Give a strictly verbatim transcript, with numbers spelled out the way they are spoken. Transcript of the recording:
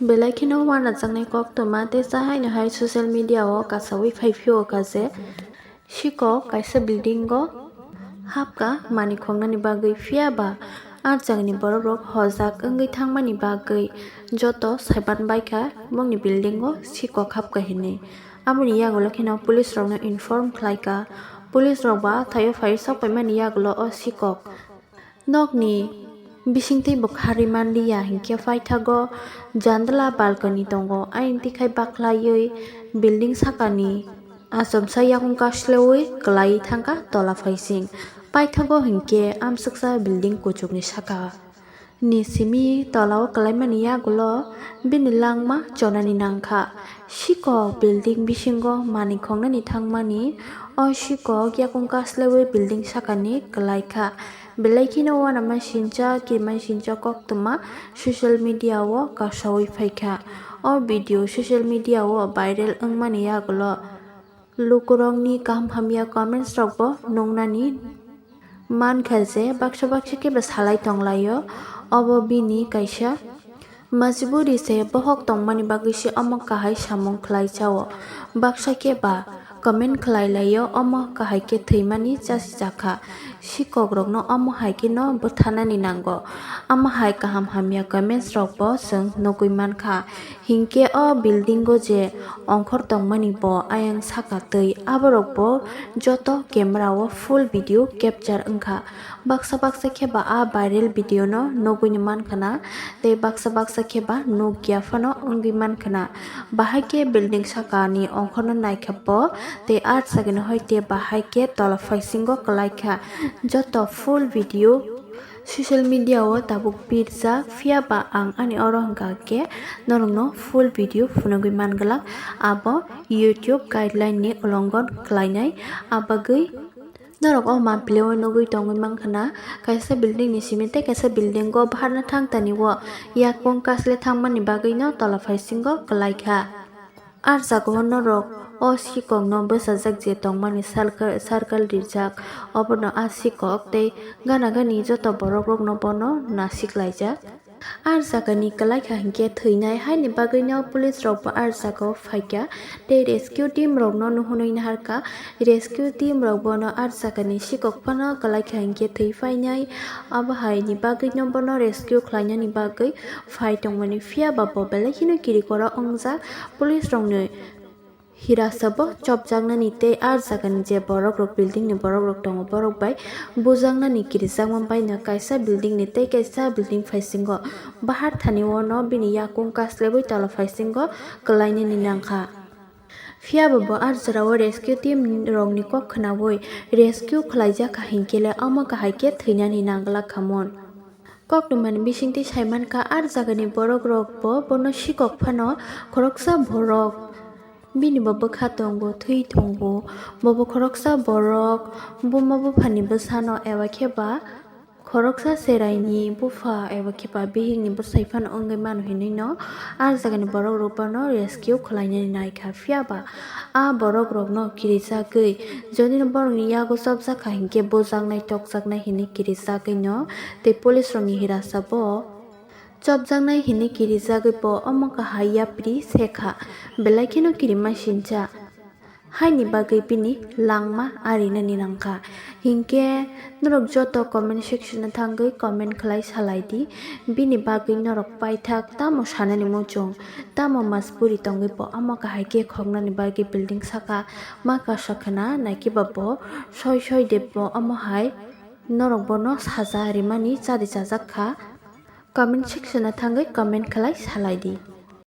Belai kheno uanajaknai koktwma tei cha haino hai social media o kasawi phai phio kha je sikok kaisa building o hapkha manwi khongnani bagwi, phiya ba ah jagani borok rok hojak wngwi thangmani bagwi joto saiman baikha bongni building o sikok hapkha hinwi. Aboni yagulo kheno police rokno inform khlaikha. Police rok ba thaio phai sok paimani yagulo o sikok nokni bisingtwi bo kharwi manliya hinkhe paithago jandala balcony tongo, ayang twikhai baklaiwi building sakani achomsa yakung kaslewi kwlaiwi thangkha tola phaising. Paithago hinkhe amsuksa building kuchukni saka ni simi tolao kwlaimani yagulo bini langma chonani nangkha. Sikok building bisingo manwi khongnani thangmani, o sikok yakung kaslewi building sakani kwlaikha. Belai kheno uanamasingcha, kirimasingcha koktwma social media o kasawi phaikha. O video social media o viral wngmani yagulo lukurokni kaham hamya comments rokbo nuknani mankha je baksa baksa khe ba salai tonglaio. Obo bini kaisa majburi se, bohok tongmani bagwi se omo kahai samung khlai chao. Baksa khe ba comment khlai laio, omo kahai khe thwimani chasi jakha. Sikok rokno omo hai khe no bwthanani nango. Omo hai kaham hamya comments rokbo chwng nugwi mankha. Hinkhe o building o je ongkhor tongmani bo ayang saka twi, aborok bo joto camera o full video capture wngkha. Baksa baksa khe ba a viral video no nugwi mankha na, tei baksa baksa khe ba nukya phano wngwi mankha na. Bahai khe building saka ni ongkhor no naikha bo, tei ah jagani hoite bahai khe tola phaisingo kwlaikha. Joto full video social media o tabuk birjak, phiya ba ang ani oro hwnkha khe norokno full video phunugwi manglak, abo YouTube guideline ni ulongon khlainai. Abagwi norok o mapileo nugwi tongwi mankha na, kaisa building ni simi tei kaisa building o baharna thang tani o yakung kasle thangmani bagwi no tola phaisingo kwlaikha. Ah jaga o norok o sikok no bwsajak je tongmani circle, circle rijak, obono ah sikok tei gana gani joto borok rokno bono nasik laijak. Ah jaga ni kwlaikha hinkhe thwinai, haini bagwi no police rok bo ah jaga o phaikha tei rescue team rok no nuhunwi naharkha. Rescue team rok bono ah jaga ni sikok phano kwlaikha hinkhe thwi phainai, abo hai ni bagwi no bono rescue khlainani bagwi phai tongmani, phiya ba bo belai kheno kirikora wngjak. Police rokni hirasa bo chopjaknani tei ah jagani je borok rok, building ni borok rok tongo, borok bai bujaknani kirijakma bai no kaisa building ni tei kaisa building phaisingo bahar thani o no bini yakung kaslebwi tola phaisingo kwlainani nangkha. Phiya ba bo ah jora o rescue team rok ni kok khwnaui rescue khwlaijak kha hinkhe le omo kahai khe thwinani nang glak kha mon. Koktwmani bisingtwi saimankha, ah jagani borok rok bo bono sikok phano khoroksa borok bini bo bwkha tongo, thwi tongo, bobo khoroksa borok buma buphani bwsano eba khe ba khoroksa cheraini bupha eba khe ba bihikni bwsai phano wngwi mano hinwi no ah jagani borok rok bono rescue khwlainani naikha. Phiya ba ah borok rokno kirijagwi, jodi no borokni yago chopjak kha hinkhe bujaknai tokjaknai hinwi kirijagwi no tei police rokni hirasa bo chopjaknai hinwi kirijagwi bo omo kahai yapri se kha, belai kheno kirima sincha. Haini bagwi bini langma arinani nangkha. Hinkhe norok joto comment section o thangwi comment khlai salai di, bini bagwi norok paithak tamo sanani muchung, tamo majburi tongwi bo omo kahai khe khoknani bagwi building saka ma kasa khwna naikhe ba bo soi soi de bo omo hai norok bono saja rimani chari chajak kha. Comment section o thangwi comment khlai salai di.